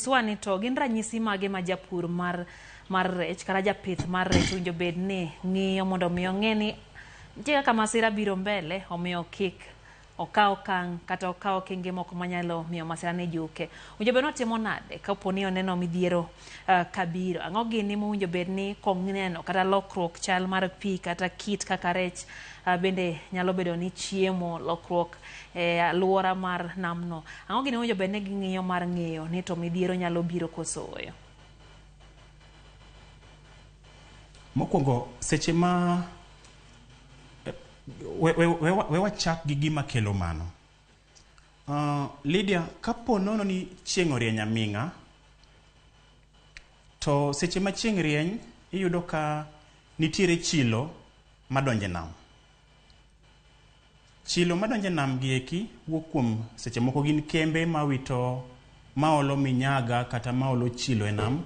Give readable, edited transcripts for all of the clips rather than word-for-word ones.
Nyiswa ni to gin ranyisi mage ma japur mar rech kata japith mar rech owinjo bed ni ng'iyo mondo mi ong'e ni nitie kaka masira biro mbele, omiyo kik okaw okang' kata okaw okenge moko manyalo miyo masira ni juke. Owinjo bed ni otimo nade kapo ni oneno midhiero kabiro? Ang'o gini mowinjo bed ni koneno kata lokruok chal mar pi kata kit kaka rech bende nyalo bedo ni chiemo, lokruok e aluora mar namno. Ang'o gini mowinjo bed ni ging'iyo mar ng'eyo ni to midhiero nyalo biro koso ooyo? Mokwongo, seche ma we wachak gi gima kelo mano. Lydia, kapo nono ni chieng' orieny aming'a, to seche ma chieng' rieny, iyudo ka nitiere chilo madonjo e nam. Chilo madonjo e nam gi eki wuok kuom seche moko gin kembe mawito, maolo minyaga kata maolo chilo e nam.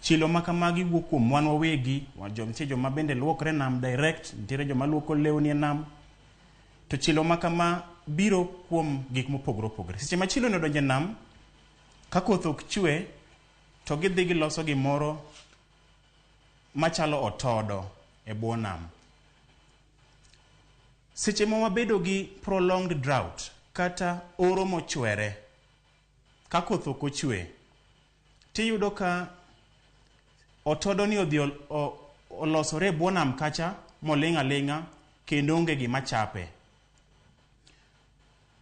Chilo ma kamagi wuok kuom wan wawegi, nitie joma bende luokre e nam direct, nitiere joma luoko lewni e nam. To chilo ma kama biro kuom gik mopogore opogore. Seche ma chilo ni odonjo e nam, ka koth ok chwe, to gidhi giloso gimoro machalo otodo e bwo nam. Seche ma wabedo gi prolonged drought kata oro mochwere, ka koth ok ochwe, tiyudo ka otodo ni odhi olosore e bwo nam kacha moling' aling'a kendo onge gima chape.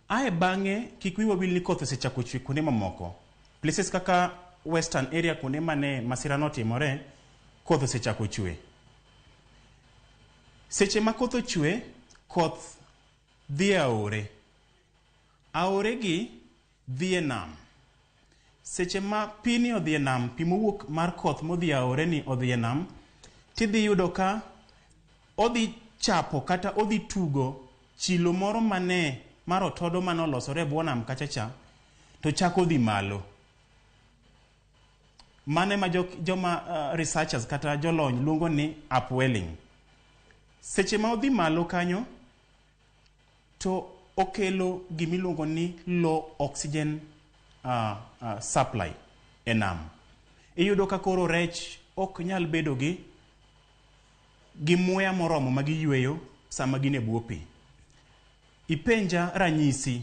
Ae bang'e, kik wiwa wil ni koth osechako chwe kuonde mamoko. Places kaka western area, kuonde mane masira notimore, koth osechako chwe. Seche ma koth ochwe, koth dhi e aore. Aore gi dhi e nam. Seche ma pi ni odhi e nam, pi mowuok mar koth modhi e aore ni odhi e nam, tidhi yudo ka odhi chapo kata odhi tugo chilo moro mane mar otodo mane olosore e bwo nam kacha cha, to chako dhi malo. Mano ema joma researchers kata jolony luongo ni upwelling. Seche ma odhi malo kanyo, to okelo gimiluongo ni low oxygen supply e nam. Iyudo ka koro rech ok nyal bedo gi muya moromo ma giyweyo sama gin e bwo pi. Ipenja ranyisi.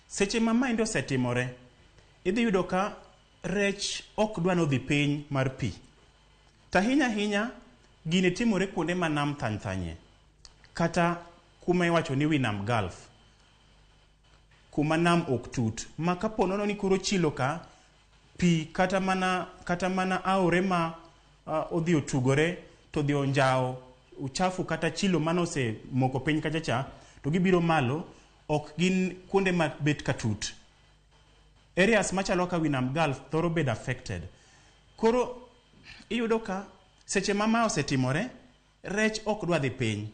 Seche ma maendi osetimore, idhi yudo ka rech ok dwa nodhi piny mar pi. To ahinya ahinya, gini timore kuonde ma nam thany thanye. Kata kuma iwacho ni wi nam Gulf. Kuma nam ok tut. Ma kapo nono ni koro chilo ka, pi kata mana aore ma odhi otugore to odhi onjawo uchafu kata chilo mane osemoko piny kacha cha, to gibiro malo, ok gin kuonde ma bet ka tut. Areas machalo ka wi nam Gulf thoro bedo affected. Koro iyudo ka seche ma ma osetimore, rech ok dwa dhi piny.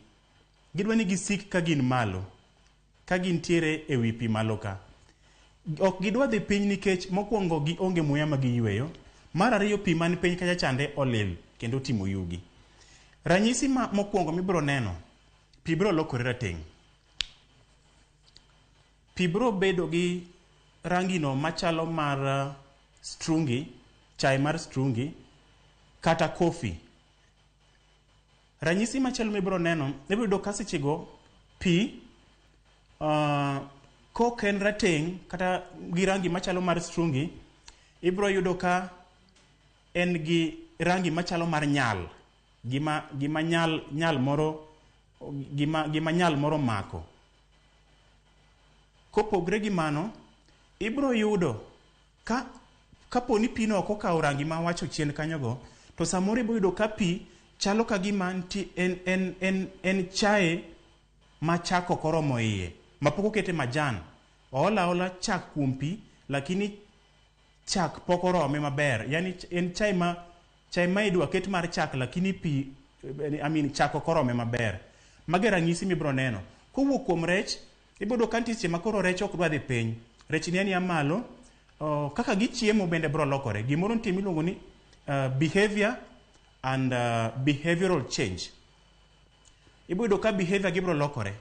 Gidwa ni gisik ka gin malo, ka gintiere e wi pi malo ka. Ok gidwa dhi piny nikech mokwongo gionge muya ma giyweyo. Mar ariyo, pi man piny kacha chande olil kendo otimo yugi. Ranyisi ma mokwongo mibiro neno, pi biro lokore rateng'. Pi biro bedo gi rangi no machalo mar strungi, chai mar strungi, kata coffee. Ranyisi machielo mibiro neno, ibiro yudo ka sechego pi kok en rateng' kata gi rangi machalo mar strungi, ibiro yudo ka en gi rangi machalo mar nyal. Gima nyal, nyal moro, gima nyal moro mako. Kopogre gi mano, ibiro yudo ka kapo ni pino ok okawo rangi ma awacho chien kanyogo, to samoro ibiro yudo ka pi chalo ka gima en chae ma chak ok oromo iye, ma pok okete majan. Oolo aola chak kuom pi, lakini chak pok orome maber. Yani en chai ma idwa ket mar chak, lakini pi, I mean, chak ok orome maber. Mago e ranyisi mibiro neno. Kowuok kuom rech, ibiro yudo ka nitie seche ma koro rech ok dwa dhi piny. Rech ni ania malo, kaka gichiemo bende biro lokore. Gimoro nitie miluongo ni behavior and behavioral change. Ibiro yudo ka behavior gi biro lokore.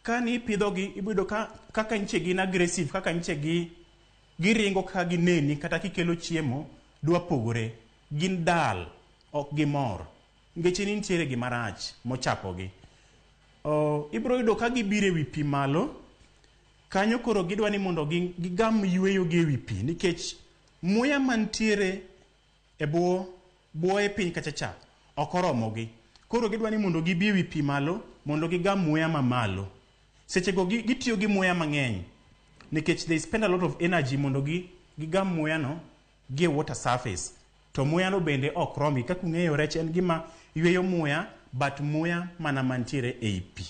Ka ni ipidho gi, ibiro yudo ka kaka nyiche gin aggressive, kaka nyiche gi Giringo ka gineni kata kikelo chiemo dwa pogore. Gin dal, ok gimor. Ngeche ni nitiere gima rach mochakogi. Ibiro yudo ka gibiro ewi pi malo, kanyo koro gidwa ni mondo gigam yueyo gi ewi pi nikech muya mantiere e bwo bwoye piny kacha cha ok oromogi. Koro gidwa ni mondo gibi ewi pi malo mondo gigam muya mamalo. Sechego gitiyo gi muya mang'eny nikech they spend a lot of energy mondo gigam muya no gi e water surface. To muya no bende ok romgi. Kaka ung'eyo, rech en gima yweyo muya, but muya mana mantiere ei pi.